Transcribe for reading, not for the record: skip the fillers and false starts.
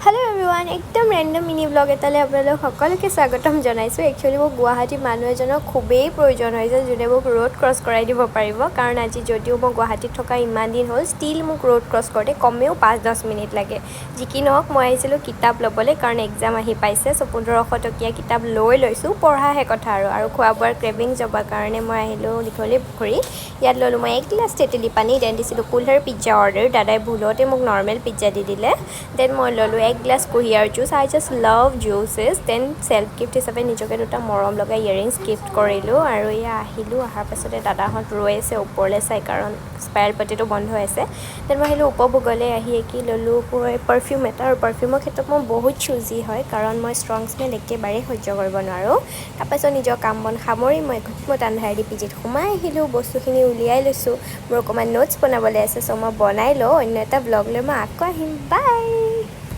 Hello' everyone, একদম random mini blog এটালৈ আপোনালোক সকলোকে স্বাগতম জনাইছোঁ। একচুৱেলি মোক গুৱাহাটীৰ মানুহ এজনৰ খুবেই প্ৰয়োজন হৈছে, যোনে মোক ৰোড ক্ৰছ কৰাই দিব পাৰিব। কাৰণ আজি যদিও মই গুৱাহাটীত থকা ইমান দিন হ'ল, ষ্টিল মোক ৰোড ক্ৰছ কৰোঁতে কমেও 5-10 মিনিট লাগে। যি কি নহওক, মই আহিছিলোঁ কিতাপ ল'বলৈ, কাৰণ এক্সাম আহি পাইছে। চ' 1500 টকীয়া কিতাপ লৈ লৈছোঁ, পঢ়াহে কথা আৰু। আৰু খোৱা বোৱাৰ ক্ৰেভিং যাবৰ কাৰণে মই আহিলোঁ দীঘলী পুখুৰী। ইয়াত ল'লোঁ মই এক গিলাচ তেতেলী পানী। Then দিছিলোঁ কুলহাৰ পিজ্জা অৰ্ডাৰ। দাদাই ভুলতে মোক নৰ্মেল পিজ্জা দি দিলে। Then মই ল'লোঁ এক গ্লাছ কুঁহিয়াৰ juice. I just love juices. Then self gift হিচাপে নিজকে দুটা মৰম লগা ইয়েৰিংছ গিফ্ট কৰিলোঁ। আৰু এয়া আহিলোঁ। অহাৰ পাছতে দাদাহঁত ৰৈ আছে ওপৰলৈ চাই, কাৰণ স্পাইৰেল পটিটো বন্ধ হৈ আছে। Then মই আহিলোঁ উপভোগলৈ। আহি কি ল'লোঁ মই? পাৰফিউম এটা। আৰু পাৰফিউমৰ ক্ষেত্ৰত মই বহুত চুজি হয়, কাৰণ মই ষ্ট্ৰং স্মেল একেবাৰেই সহ্য কৰিব নোৱাৰোঁ। তাৰপাছত নিজৰ কাম বন সামৰি মই ঘুটমুট আন্ধাৰ দি পিজিত সোমাই আহিলোঁ। বস্তুখিনি উলিয়াই লৈছোঁ। মোৰ অকণমান নোটছ বনাবলৈ আছে, চ' মই বনাই লওঁ। অন্য এটা ব্লগ লৈ মই আকৌ আহিম। বাই।